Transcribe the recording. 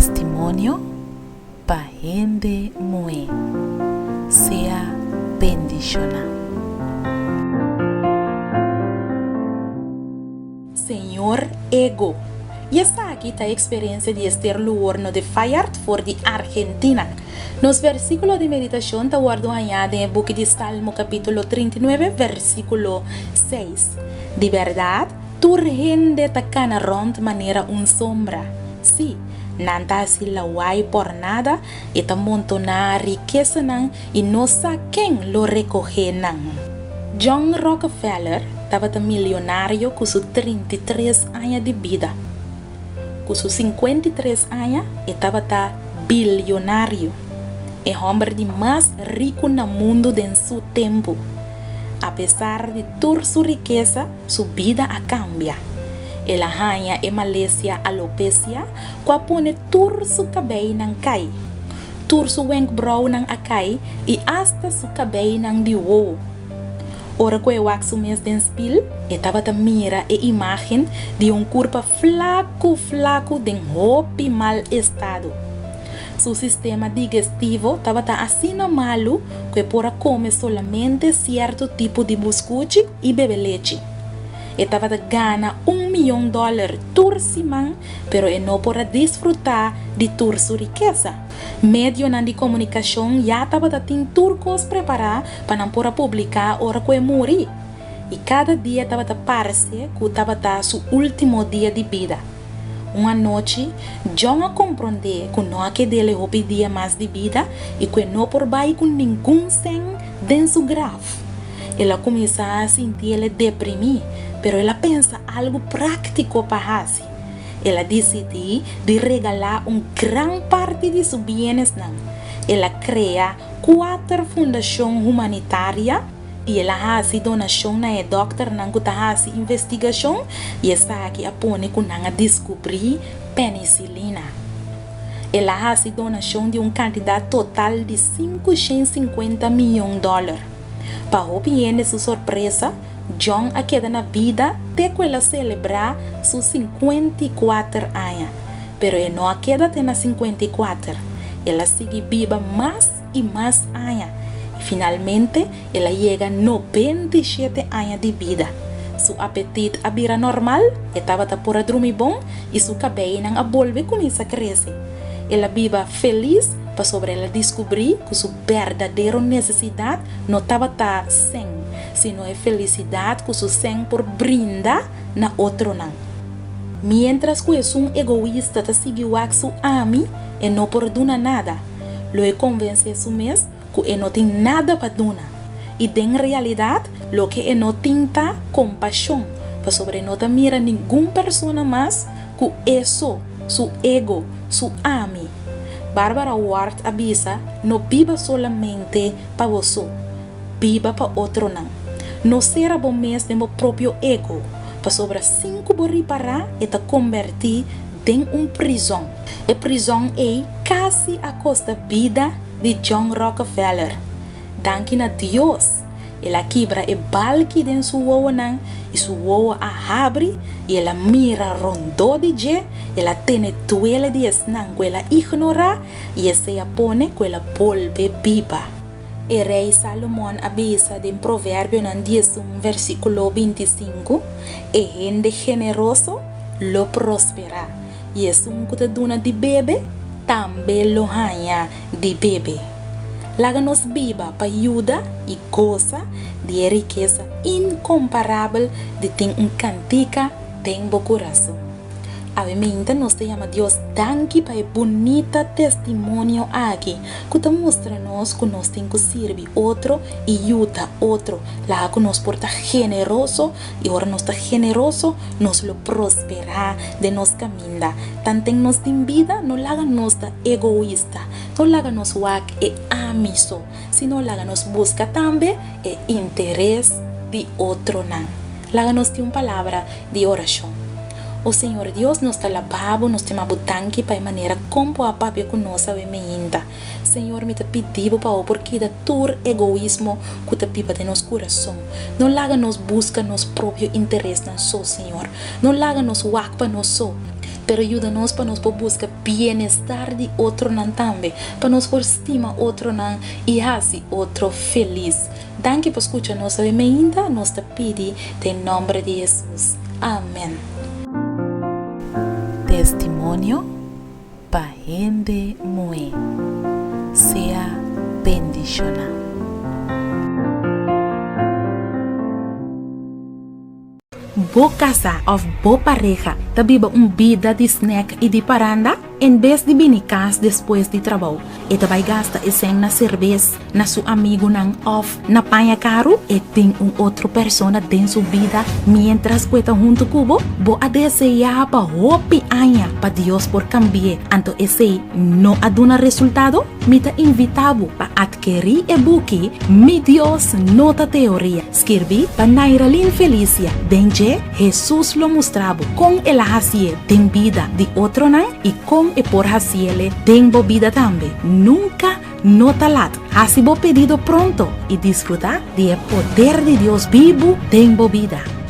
Testimonio pa hende muhé. Sea bendishoná. Señor Ego. I esaki ta e eksperensia di Esther Luorno de Fayard for di Argentina. Nos versíkulo di meditashon ta wòrdu hañá den e buki di Salmo kapítulo 39 versíkulo 6. Di bèrdat, tur hende ta kana rònt manera un sombra. Sí, nan ta hasi lawai pòrnada i ta montoná rikesanan i no sa ken lo rekohé nan. John Rockefeller tabata milionario ku su 33 aña di bida. Ku su 53 aña e tabata bilionario, e hòmber di mas riku na mundu den su tempu. Apesar di tur su rikesa, su bida a kambia. El a haña e malesia alopecia ku a pone tur su kabeinan kai. Tur su wenkbrouwnan a kai i asta su kabeinan di wowo. Ora ku e wak su mes den spil, e tabata mira e imágen di un kurpa flaku flaku den hopi mal estado. Su sistema digestivo tabata asina malu ku e por a kome solamente sierto tipo di buskuchi i bebe lechi. E tabata gana un miyon dòler tur siman, pero e no por a disfrutá di tur su rikesa. Medionan di komunikashon ya tabata tin tur kos prepará pa nan por a publiká ora ku e muri, i kada dia tabata parse ku tabata su último dia di bida. Un anochi, John a komprondé ku no a ked'el e hopi dia mas di bida i ku e no por bai ku ningun sèn den su graf. El a kuminsá sinti el e deprimí, pero el a pensa algu práktiko pa hasi. El a disidí di regalá un gran parti di su bienesnan. El a krea kuater fundashon humanitaria i el a hasi donashon na e dòkternan ku ta hasi investigashon i esaki a pone ku nan a diskubrí penisilina. El a hasi donashon di un kantidat total di 550 mion dòler. Pa hopi hende su sorpresa, John a keda na bida te ku el a selebrá su 54 aña. Pero e no a keda te na 54. El a sigui biba mas i mas aña i finalmente el a yega 97 aña di bida. Su apetit a bira normal, e tabata por a drumi bon i su kabeinan a bolbe kuminsá krese. El a biba felis pasobra el a diskubrí ku su berdadero nesesidat no tabata sèn, sino e felisidat ku su sèn por brinda na otronan. Miéntras ku esun egoista ta sigui wak su ami, e no por duna nada. Lo e konvensé su mes ku e no tin nada pa duna. I den realidat, loke e no tin ta kompashon, pasobra e no ta mira ningun persona mas ku e so, su ego, su ami. Barbara Ward a bisa, No biba solamente pa bo so, biba pa otronan. No sera bo mes den bo propio ego, pasobra sin ku bo ripará e ta kombertí den un prizòn. E prizòn ei kasi a kosta bida di John Rockefeller. Danki na Dios, el a kibra e balki den su wowonan i su wowo a habri i el a mira rondó di dje, el a tene duele di esnan ku el a ignorá i esei a pone ku el a bolbe biba. E rei Salomon a bisa den Proverbionan 11 versíkulo 25, E hende generoso lo prosperá, i esun ku ta duna di bebe tambe lo haña di bebe. Laga nos biba pa yuda i gosa di e rikesa inkomparabel di tin un kantika den bo kurason. Awe meinta nos ta yama Dios danki pa e bunita testimonio aki ku ta mustra nos ku nos tin ku sirbi otro i yuda otro. Laga ku nos por ta generoso i ora nos ta generoso nos lo prosperá den nos kaminda. Tanten nos tin bida no laga nos ta egoista, no laga nos wak e ami so, sino laga nos buska tambe e interes di otronan. Laga nos tin un palabra di orashon. O Señor Dios, nos ta laba Bo, nos tema Bo danki pa e manera kon Bo a papia ku nos awe meinta. Señor, mi ta pidi Bo pa Bo por kita tur egoismo ku ta biba den nos kurason. No laga nos buska nos propio interesnan so, Señor. No laga nos wak pa nos so. Pero yuda nos pa nos por buska bienestar di otronan tambe, pa nos por stima otronan i hasi otro felis. Danki pa skucha nos awe meinta, nos ta pidi den nòmber di Hesus. Amen. Testimonio pa hende muhé. Sea bendishoná. Bo kasá òf bo pareha ta biba un bida di snèk i di paranda? En bes di bini kas despues di trabou, e ta bai gasta e sèn na serbes, na su amigunan òf na paña karu? E tin un otro persona den su bida miéntras ku e ta huntu ku bo? Bo a deseá pa hopi aña pa Dios por kambi'é, anto esei no a duna resultado? Mi ta invitá bo pa atkerí e buki Mi Dios No Ta Teoria, skirbí pa Nairalyn Felicia. Den dje, Hesus lo mustra bo kon el a hasié den bida di otronan i kon e por hasiele den bo bida tambe. Nunka no ta lat. Hasi bo pedido pronto i disfrutá di e poder di Dios bibu den bo bida.